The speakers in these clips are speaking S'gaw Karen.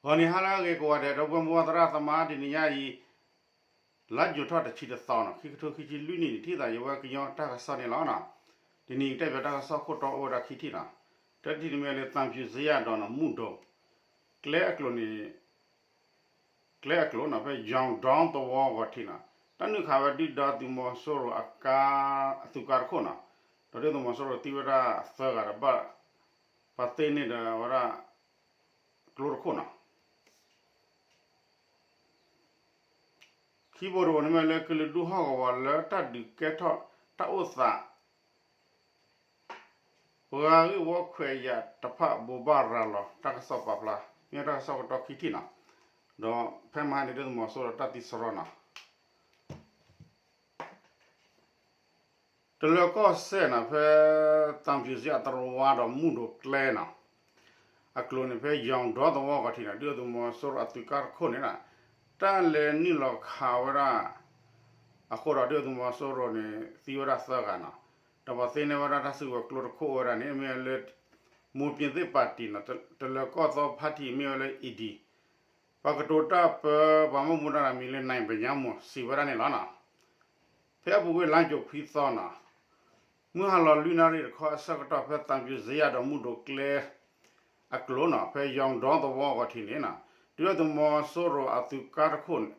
ဂီၤနံၤဟါလၢအဂ့ၤကိးဂၤဒဲး ဒီပုၢ်ဝဲၢ်မိၢ်ပၢ်သရၣ်သမါ တနံၤညါအံၤ လါယူၤထီၣ်တဆံတသီနီၤ ခံကထိခံဆံလွံၢ်နံၣ်န့ၣ် ထံၣ်သးယဝဲကညီတၢ်ကစီၣ်န့ၣ်လီၤ. တနံၤအံၤတဲဘၣ်တၢ်ကစီၣ်ခိၣ်တီအိၣ်ဝဲဒၣ်ခံထံၣ်နီၤ. တထံၣ်န့ၣ်မ့ၢ်လၢ သံဖြူဇရပ် ဒီးနီၤ မုဒိၣ် ကျဲအကျိၤန့ၣ် ကျဲအကျိၤနီၤ ဖဲယီၤဒီသဝီဂီၤထံးနီၤ တၢ်နုာ်ခးဝဲဒုၣ်ဒါသုးမီၤစိရိၤအကါ အသုးကါတခိၣ်နီၤ ဒီးဒုၣ်ဒါသုးမီၤစိရိၤသံဝဲဒၣ်သၢဂၤဒီး ဘၣ်ပှၤသ့န့ၢ်ဒီးဝဲဒၣ် ကျိတခိၣ်နီၤ. ခံဘိတဘိန့ၣ်မ့ၢ်လၢကလုာ်ဒူၣ်ဟီၣ်ကဝီၤလၢတၢ်ဒုးကဲထီၣ်တၢ်အိၣ်သး ပှၤဂ့ၢ်ဝီခွဲးယာ်တဖၣ်ဘိးဘၣ်ရၤလီၤ တၢ်ကစီၣ်ပာ်ဖျါ မ့ၢ်တၢ်ကစီၣ်ကတီၢ်ခံထံၣ်နီၤ. ဒီးဖဲမဟါန့ၣ်ဒုၣ်ဒါသုးမီၤစိရိၤဒီးတၢ်သံစရီနီၤ တလၢၤကီၢ်စဲၣ်နီၤ ဖဲ သံဖြူဇရပ် သရဝါဒီးမုၢ်ဒိၣ်ကျဲနီၤ အကျိၤန့ၣ် ဖဲယီၤဒီသဝီဂီၤထံးန့ၣ် ဒုၣ်ဒါသုးမီၤစိရိၤအသုးကါတခိၣ်န့ၣ် တၢ်လဲၤနုာ်လီၤခးဝဲဒၣ် အဃိဒီးဒုၣ်ဒါသုးမီၤစိရိၤန့ၣ် သံဝဲဒၣ်သၢဂၤနီၤ. ဒီးပှၤသ့န့ၢ်ဝဲဒၣ်တၢ်စုကဝဲၤကျိတခိၣ်ဝဲဒၣ်န့ၣ် မ့ၢ်ဝဲလၢ မူပျ့ၤသ့ၣ်ပၣ်တံၣ်နီၤ တလၢၤကီၢ်သီဖါထံး မ့ၢ်ဝဲလၢ အ့ဒံ ပှၤကတိၤတၢ်ပၢ ပှၤဘၣ်မူဘၣ်ဒါတဂၤမံၤလၢ နံၣ်ပညါမိၢ် စံးဝဲဒၣ်န့ၣ်လီၤနီၤ. ဖဲအပူၤကွံာ်လါယူၤခွံသီနီၤ မုၢ်ဟါလီၤလွံၢ်နၣ်ရံၣ်တခီအဆၢကတီၢ် ဖဲသံဖြူဇရပ်ဒီးမုၢ်ဒိၣ်ကျဲအကျိၤနီၤ ဖဲယီၤဒီသဝီဂီၤထံးန့ၣ်နီၤ ဒုၣ်ဒါသုးမီၤစိရိၤအသုးကါတခိၣ်န့ၣ်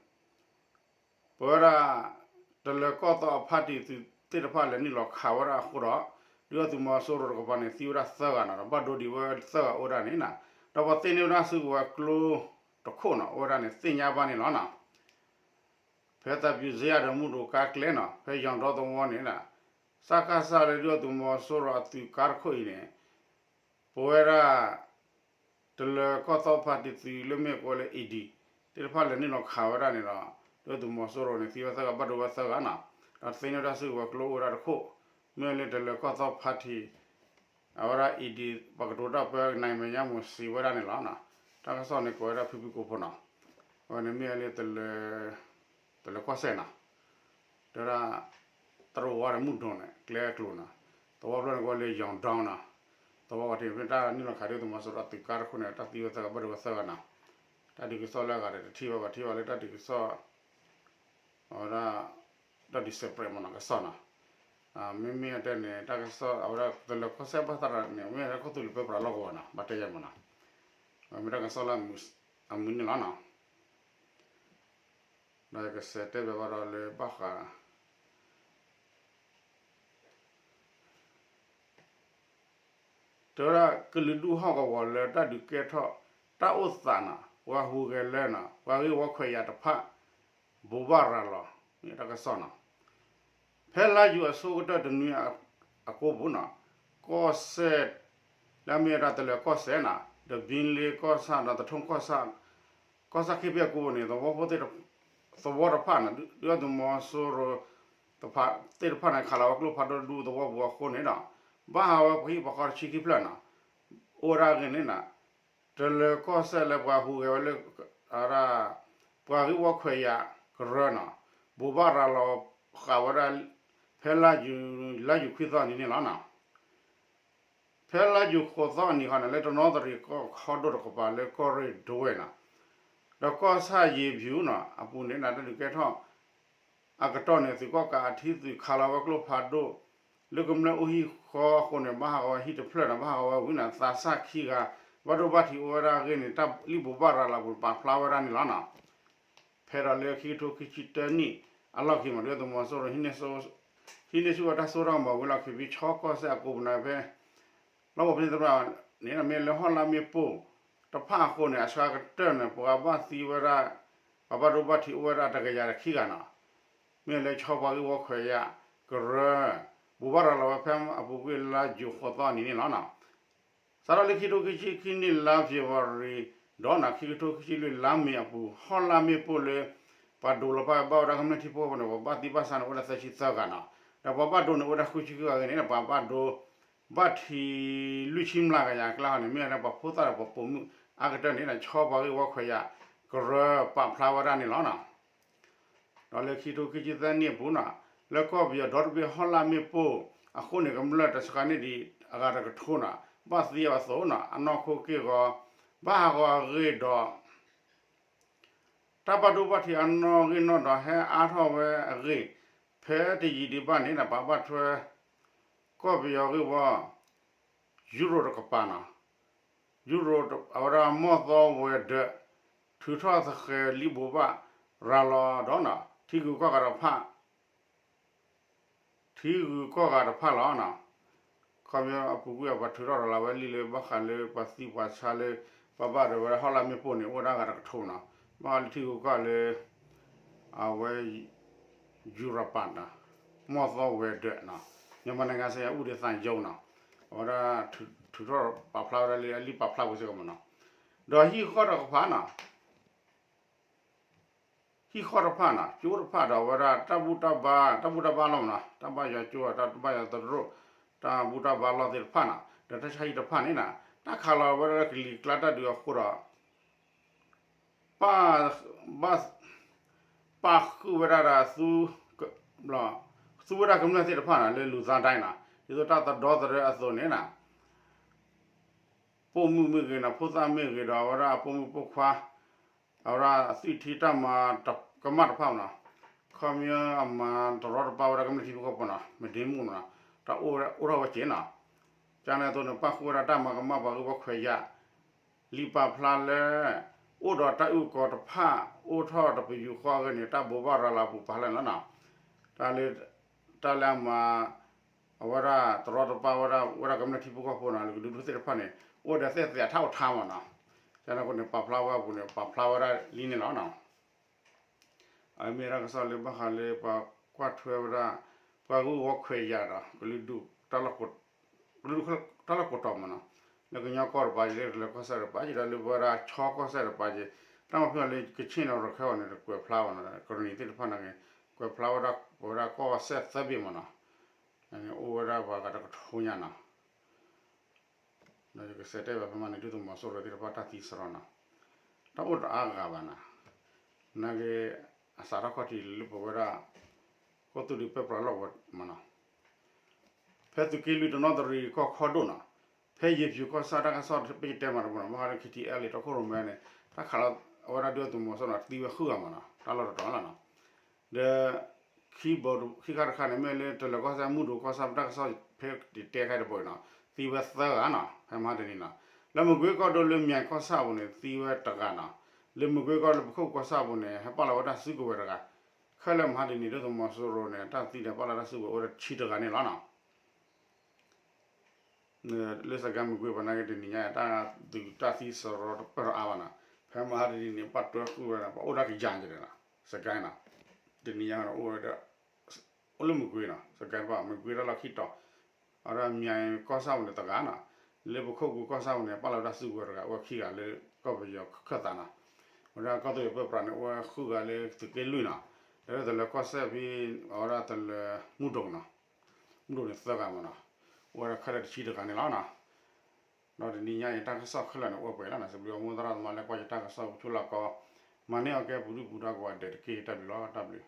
ပဝဲဒၣ် တလၢၤကီၢ်သီအဖါတံၣ်သုးသ့ၣ်တဖၣ်လဲၤနုာ်လီၤခးဝဲဒၣ်အဃိဒီး ဒုၣ်ဒါသုးမီၤစိရိၤတကပၤန့ၣ် သံဝဲဒၣ်သၢဂၤနီၤ ဒီးဘၣ်ဒိဒံးဝဲသၢဂၤအိၣ်ဝဲဒၣ်န့ၣ်နီၤ ဒီးပှၤသ့န့ၢ်ဝဲဒၣ်စုကဝဲၤကျိတခိၣ်နီၤ အိၣ်ဝဲဒၣ်န့ၣ် သ့ၣ်ညါဘၣ်န့ၣ်လီၤနီၤ. ဖဲသံဖြူဇရပ်ဒီးမုၢ်ဒိၣ်ကါကျဲနီၤ ဖဲယီၤဒီသဝီန့ၣ် စကစ လၢဒုၣ်ဒါသုးမီၤစိရိၤအသုးကါတခိၣ်အံၤန့ၣ် ပဝဲဒၣ် တလၢၤကီၢ်သီဖါတံၣ်သုးလၢမ့ၢ်ကိးလၢ အ့ဒံ သ့ၣ်တဖၣ်လဲၤနုာ်လီၤခးဝဲဒၣ်န့ၣ်ဒီး ဒုၣ်ဒါသုးမီၤစိရိၤန့ၣ် သံဝဲသၢဂၤ ဘၣ်ဒိဝဲသၢဂၤနီၤ ဒီးသ့န့ၢ်ဝဲဒၣ်စုကဝဲၤကျိအိၣ်ဝဲဒၣ်တခိၣ် မ့ၢ်လၢတလၢၤကီၢ်သီဖါတံၣ် အဝဲဒၣ် အ့ဒံ ပှၤကတိၤတၢ်ပၢ နံၣ်ပညါမိၢ် စံးဝဲဒၣ်န့ၣ်လီၤ. တၢ်ကစီၣ်န့ၣ်ကိးဝဲဒၣ်ဖုဖုကိးဖိနီၤ အဝဲန့ၣ်မ့ၢ်လၢ တလၢၤကီၢ်စဲၣ်နီၤ တဲဝဲဒၣ် သရဝါဒီးမုၢ်ဒိၣ်န့ၣ် ကျဲအကျိၤနီၤ သဝီဖျၢၣ်န့ၣ်ကိးလၢယီၤဒီနီၤ သဝီဂီၤထံးန့ၣ် ဖဲတၢ်နုာ်လီၤခးဒုၣ်ဒါသုးမီၤစိရိၤအသုးကါတခိၣ်န့ၣ် တၢ်သံဝဲသၢဂၤဘၣ်ဒိဝဲသၢဂၤနီၤ တၢ်ဒုးကစီၣ်လၢအဂၤဒီးတထံၣ်ဘၣ် ပှၤထံၣ်ဘၣ်လၢတၢ်ဒုးကစီၣ် အဝဲဒၣ် တၢ်ဒုး separate မ့ၢ်နီၤ ကစီၣ်နီၤ မ့မ့ၢ်တဲန့ၣ် တၢ်ကစီၣ် အဝဲဒၣ်တလၢၤကီၢ်စဲၣ်ဘၣ်သရၣ်န့ၣ် မ့ၢ်ကီၢ်သူလ့ၤပၢပြးလီၢ်ကဝီၤနီၤ ဘၣ်တဲယဲၢ်မ့ၢ်နီၤ မ့ၢ်တၢ်ကစီၣ်လၢအမုာ်န့ၣ်လီၤနီၤ ဒီးယကစးတဲဘၣ်ဘၣ်ဒီးလၢဘၣ်ဃး တဲဝဲဒၣ် ကလုာ်ဒူၣ်ဟီၣ်ကဝီၤလၢတၢ်ဒုးကဲထီၣ်တၢ်အိၣ်သးနီၤ ပှၤဟူးဂဲၤလၢနီၤ ပှၤဂ့ၢ်ဝီခွဲးယာ်တဖၣ် ဘိးဘၣ်ရၤလီၤ မ့ၢ်တၢ်ကစီၣ်နီၤ ဖဲလါယူၤအဆိကတၢၢ်တနွံအကိာ်ပူၤနီၤ ကီၢ်စဲၣ် လၢအမ့ၢ်ဝဲဒၣ်တလၢၤကီၢ်စဲၣ်နီၤ ဒီးဘံလ့ကီၢ်ဆၣ်ဒီးသထူကီၢ်ဆၣ် ကီၢ်ဆၣ်ခံဖဲအကိာ်ပူၤန့ၣ် သဝီဖိသ့ၣ် သဝီတဖၣ်န့ၣ် ဒုၣ်ဒါသုးမီၤစိရိၤသ့ၣ်တဖၣ်န့ၣ် ခးလီၤဝဲကျိဖးဒိၣ်ဒူသဝီပူၤအဃိန့ၣ်ဒီး ဘၣ်ဟးဝဲပှၤဟံၣ်ပှၤဃီတဆံခံဖျၢၣ်နီၤ အိၣ်ဝဲဒၣ်အဂ့ၢ်န့ၣ်နီၤ တလၢၤကီၢ်စဲၣ်လၢပှၤဟူးဂဲၤဝဲလၢ အဝဲဒၣ် ပှၤဂ့ၢ်ဝီခွဲးယာ်ကရၢနီၤ ဘိးဘၣ်ရၤလီၤဃာ်ဝဲဒၣ် ဖဲလါယူၤ လါယူၤခွံသီနံၤန့ၣ်လီၤနီၤ ဖဲလါယူၤဃိးသီအနံၤဃီန့ၣ် လၢတနီသရံၣ်ကီၢ်ခီဒိၣ်တကပၤလၢကီၢ်ရ့ၣ်ဒဝဲၢ်နီၤ ဒီးကီၢ်ဆၣ်ယ့ၤဖၠူၤနီၤ အပူၤန့ၣ် တၢ်ဒုးကဲထီၣ် အကတီၢ်န့ၣ် သုးကီၣ်ကးအထံသုးခးလီၤဝဲကျိဖးဒိၣ် လၢကမျၢၢ်အိၣ်ဟံၣ်ဃီအဃိန့ၣ် ဘၣ်ဟးဂီၤဝဲဟံၣ်တဖျၢၣ်နီၤ ဘၣ်ဟးဂီၤဝဲဝံၤန့ၣ် သးစၢ်ခံဂၤ ဘၣ်ဒိဘၣ်ထံးအိၣ်ဝဲဒၣ်အဂ့ၢ်န့ၣ် တၢ်လံၣ်ဘိးဘၣ်ရၤလီၤပူၤပာ်ဖျါဝဲဒၣ်န့ၣ်လီၤနီၤ ဖဲဒီးလၢခံကထိခံဆံတၢနံၣ်အလီၢ်ခံမး ဒုၣ်ဒါသုးမီၤစိရိၤ ဟံးန့ၢ်ဆူၣ်ဝဲတၢ်စိတၢ်ကမီၤဝံၤလီၢ်ခံ ဖဲဆီကီၢ်စဲၣ်အကိာ်ပူၤန့ၣ်ဖဲ လီၢ်ကဝီၤဖဲန့ၣ်သရၣ်န့ၣ် မ့ၢ်လၢဟီၣ်လာ်မ့ၣ်ပိၢ်တဖၣ်အဃိန့ၣ် အဆၢကတၢၢ်န့ၣ် ပှၤဘၣ်သံဝဲဒၣ် ပှၤဘၣ်ဒိဘၣ်ထံးအိၣ်ဝဲဒၣ်တကယၤဒီးခံဂၤနီၤ မ့ၢ်လၢဆီပှၤဂ့ၢ်ဝီခွဲးယာ်ကရၢ ဘိးဘၣ်ရၤလီၤဝဲဖဲအပူၤကွံာ်လါယူၤဃိးသီနံၤန့ၣ်လီၤနီၤ စးထီၣ်လၢခံကထိခံဆံခံနံၣ်လါ February ဒီးနီၤ ခံကထိခံဆံလွံၢ်လါမ့ၤအပူၤ ဟီၣ်လာ်မ့ၣ်ပိၢ်လၢ ပှၤဒိးလီၤပာ်ဘၣ်ဝဲဒၣ်ကမျၢၢ်ထံဖိကီၢ်ဖိန့ၣ် ပှၤဘၣ်သံဘၣ်ဆါန့ၣ် အိၣ်ဝဲဒၣ်သၢဆံသၢဂၤနီၤ ဒီးပှၤဘၣ်ဒိန့ၣ် အိၣ်ဝဲဒၣ်ဃုဆံဃုဂၤအဂ့ၢ်န့ၣ် ပှၤဘၣ်ဒိ ဘၣ်ထံးလွံၢ်ဆံမျးကယၤအကျါန့ၣ် မ့ၢ်ဝဲဒၣ်ပှၤဖိသၣ်ဒီးပှၤပိာ်မုၣ်အါကတၢၢ်န့ၣ် ဆီပှၤဂ့ၢ်ဝီခွဲးယာ်ကရၢပာ်ဖျါဝဲဒၣ်န့ၣ်လီၤနီၤ ဒီးလၢခံကထိခံဆံသၢနံၣ်အပူၤနီၤ လၢကီၢ်ပယီၤဒီတဘ့ၣ်ဟီၣ်လာ်မ့ၣ်ပိၢ်အဃိန့ၣ် ကမျၢၢ်တဆှးန့ၢ်ဒံးအဂၤတကထိနီၤ ဘၣ်သံအီၤအသိးနီၤ အနီၢ်ခိက့ၢ်ဂီၤ ဘၣ်ဟးဂီၤအဂ့ၢ်ဒီး တၢ်ဘၣ်ဒိဘၣ်ထံးအနီၣ်ဂံၢ်နီၣ်ဒွးဟဲအါထီၣ်ဝဲအဂ့ၢ်, ဖဲတယံာ်ဒံးဘၣ်န့ၣ် ပှၤဘၣ်ထွဲ ကီၢ်ပယီၤဂ့ၢ်ဝီ ယူရိတကပၤနီၤ, ယူရိအဝဲဒၣ်မီၢ်သီဝဲၤဒၢး ထုးထီၣ်သဃဲၤလံာ်ဘိးဘၣ်ရၤလီၤဒီးနီၤ ထံဂုၤကီၢ်ဂၤတဖၣ် ထံဂုၤကီၢ်ဂၤတဖၣ်လီၤနီၤ. ခီပညီအပူၤကွံာ်အပှၤထုးထီၣ်ရၤလီၤဝဲလံာ်လၢဘၣ်ဃးလၢပှၤသံပှၤဆါလၢ ပှၤဘၣ်ဒိဝဲဒၣ်ဟီၣ်လာ်မ့ၣ်ပိၢ်န့ၣ် အိၣ်ဝဲဒၣ်အဂၤတကထိနီၤ. ဘၣ်ဃးလၢထံဂုၤကီၢ်ဂၤလၢ အဝဲ ယူရိပၤနီၤ, မီၢ်သီဝဲၤဒၢးနီၤ, မြန်မာနိုင်ငံဆိုင်ရာဥပဒေသံရုံးနီၤ, အဝဲဒၣ် ထုးထီၣ်ပာ်ဖျါဝဲဒၣ်လၢအလံာ်ပာ်ဖျါဝဲစ့ၢ်ကီးမ့ၢ်နီၤ. ဒီးဟံၣ်ဃီတကပၤနီၤ, ဟံၣ်ဃီတဖၣ်နီၤ, ကၠိတဖၣ်ဒီးအဝဲဒၣ်တၢ်ဘူၣ်တၢ်ဘါ တၢ်ဘူၣ်တၢ်ဘါလီၤမ့ၢ်နီၤ, တၢ်ဘၣ်ယွၤကၠိ တၢ်ဘၣ်ယွၤတရူး တၢ်ဘူၣ်တၢ်ဘါလီၢ်သ့ၣ်တဖၣ်နီၤ, ဒီးတၢ်ဆါဟံၣ်တဖၣ်န့ၣ်နီၤ, တၢ်ခးလီၤဝဲဒၣ်လၢကလံၤကျါတၢ်ဒုးအဃိဒီး ပာ်ဃုာ်ဝဲဒၣ်ဒီး သူဝဲဒၣ်ကမျၢၢ်သ့ၣ်တဖၣ်နီၤ လၢလူသားဒိုင်းနီၤ, ဒ်သိးတၢ်သဒီသဒၢအသိးန့ၣ်နီၤ, ပိာ်မုၣ်မ့ၢ်ဂ့ၤနီၤ ဖိသၣ်မ့ၢ်ဂ့ၤဒီး အဝဲဒၣ်အပိာ်မုၣ်ပိာ်ခွါ အဝဲဒၣ်အသွံၣ်ထံတၢ်မၤကမၣ်တဖၣ်နီၤ, ခီပညီအမၤတရီတပါဝဲဒၣ်ကမျၢၢ်ထံဖိကီၢ်ဖိနီၤ မ့ၢ်ဒ့မုၣ်နီၤ, တၢ်အိၣ်ထီၣ်ဝဲက့ၤနီၤ, ကန့ၣ်အသိးန့ၣ် ပာ်ဃုာ်ဝဲဒၣ်တၢ်မၤကမၣ်ပှၤဂ့ၢ်ဝီခွဲးယာ် လံာ်ပာ်ဖျါလၢ အိၣ်ဒီးတၢ်အုၣ်ကီၤတဖၣ် အိၣ်ထီၣ်တပယူာ်ဃီအဂ့ၢ်န့ၣ် တၢ်ဘိးဘၣ်ရၤလီၤအပူၤပာ်ဖျါန့ၣ်လီၤနီၤ, တၢ်လၢ တၢ်လၢအမၤ အဝဲဒၣ်တရီတပါဝဲဒၣ် ဝဲဒၣ်ကမျၢၢ်ထံဖိကီၢ်ဖိနီၤ လၢကဒုးဒိၣ်သ့ၣ်တဖၣ်န့ၣ် အိၣ်ဒီးသ့ၣ်သ့ၣ်အထးအိၣ်ထါမ့ၢ်နီၤ, ကန့ၣ်အဃိန့ၣ် ပာ်ဖျါဝဲအပူၤန့ၣ် ပာ်ဖျါဝဲဒၣ်လံန့ၣ်လီၤနီၤ. အမ့ၢ်တၢ်ကစီၣ်လၢဘၣ်ဃးလၢပှၤကွၢ်ထွဲဝဲဒၣ် ပှၤဂ့ၢ်ဝီခွဲးယာ်ဒီး ကလုာ်ဒူၣ် ကလုာ်ဒူၣ်တၢ်လီၢ်ကိးတီၤမ့ၢ်နီၤ, လၢကညီကီၢ်တပၤ လၢကီၢ်စဲၣ်တပၤ ဒီးလၢပဝဲဒၣ်ဆီကီၢ်စဲၣ်တပၤက့ၤ, တၢ်မၤဖဲအီၤလၢကဆ့ၣ်နီၤရခဲအီၤန့ၣ် ကွဲးဖျါဝဲနီၤ ကရံၣ်နံၤသ့ၣ်တဖၣ်န့ၣ် ကွဲးဖျါဝဲဒၣ်ပဝဲဒၣ်ကီၢ်စဲၣ်သၢဘ့ၣ်မ့ၢ်နီၤ, န့ၣ်အိၣ်ဝဲဒၣ်ပှၤဂၤတကထိညါနီၤ ဒီးယကစံးတဲဘၣ်ဖဲမးန့ၣ် ဒုၣ်ဒါသုးမီၤစိရိၤသ့ၣ်တဖၣ်တၢ်သံစရီနီၤ, တၢ်အိၣ်တအါဂၤဘၣ်နီၤ, နာ်က့ အစးထီၣ်ခီၣ်ထံးလၢပဝဲဒၣ် ကီၢ်သူလ့ၤပၢပြးလီၢ်ကဝီၤမ့ၢ်နီၤ, ဖဲသုးက့လွံၢ်တနီသရံၣ်ကီၢ်ခီဒိၣ်နီၤ, ဖဲယ့ၤဖၠူၤကီၢ်ဆၣ်တၢ်ကစီၣ်ဖဲယတဲမးတဘိနီၤ ဘၣ်ဃးလၢ ခ့ထံအဲလ်အ့ တီခိၣ်ရိၣ်မဲန့ၣ် တၢ်ခးလီၤဝဲဒၣ်ဒုၣ်ဒါသုးမီၤစိရိၤန့ၣ် သံဝဲဃုဂၤမ့ၢ်နီၤ, တၢ်လီၢ်တတီၤလီၤနီၤ ဒီး ခံဘိ ခံခါတခါန့ၣ် မ့ၢ်လၢတလၢၤကီၢ်စဲၣ် မုၢ်ဒိၣ်ကီၢ်ဆၣ် ပတၢ်ကစီၣ်ဖဲတဲခဲတဘိနီၤ, သံဝဲသၢဂၤနီၤ ဖဲမဟါတနံၤနီၤ, လၢမကွ့ကီၢ်ဒိၣ်လၢမၠဲၣ်ကီၢ်ဆၣ်အပူၤန့ၣ် သံဝဲတဂၤနီၤ, လၢမကွ့ကီၢ်လၢပခိၣ်ကီၢ်ဆၣ်အပူၤန့ၣ် ဟဲပာ်လီၤဝဲဒၣ်စုကဝဲၤတဂၤ, ခဲလၢာ်မဟါတနံၤ ဒုၣ်ဒါသုးမီၤစိရိၤန့ၣ် တၢ်သံန့ၣ်ပာ်လီၤတၢ်စုကဝဲၤအိၣ်ဝဲဒၣ်တဆံတဂၤန့ၣ်လီၤနီၤ. လၢစကဲမကွ့ပှၤနာ်က့တနံၤညါ တၢ်ဒုးတၢ်သံစရီတပၢၢ်အါဘၣ်နီၤ, ဖဲမဟါတနံၤန့ၣ် ပာ်တွဲဃုာ်ဝဲဒၣ် ပှၤအိၣ်ဒၣ်ကယၤက့ၤဒီးနီၤ, စကဲနီၤ, တနံၤညါအိၣ်ဝဲဒၣ် အိၣ်လၢမကွ့နီၤ စကဲတဖၣ် မကွ့တၢ်လီၢ်ခံတီၤ, အဝဲဒၣ်မၠဲၣ်ကီၢ်ဆၣ်ပူၤန့ၣ်တဂၤနီၤ, လၢပခိၣ်ကူကီၢ်ဆၣ်ပူၤန့ၣ် ပာ်လီၤဝဲဒၣ်စုကဝဲၤတဂၤ အိၣ်ဝဲခံဂၤလၢကီၢ်ပယီၤခၢၣ်သးနီၤ, ဝဲဒၣ်ကီၢ်သူလ့ၤပၢပြးန့ၣ် အိၣ်ဝဲဃုဂၤလၢသုးက့လွံၢ်နီၤ, လၢတလၢၤကီၢ်စဲၣ်ဖဲ အဝဲဒၣ်တလၢၤမုၢ်ဒိၣ်နီၤ, မုၢ်ဒိၣ်န့ၣ်သၢဂၤမ့ၢ်နီၤ, အိၣ်ဝဲဒၣ်ခဲလၢာ်တဆံတဂၤန့ၣ်လီၤနီၤ. ဒီးတနံၤညါအံၤတၢ်ကစီၣ်ခဲလၢာ်န့ၣ် အိၣ်ပှဲၤလီၤနီၤ, စံးဘျုးအမိၢ်သရၣ်သမါလၢကွၢ်ယတၢ်ကစီၣ်ဆူလီၢ်ကီ, မၤန့ၢ်အီၤကဲပူၤဒုၣ်ပူၤဒါကိးဂၤဒဲးတက့ၢ် တၢ်ဘျုးလီၤ တၢ်ဘျုး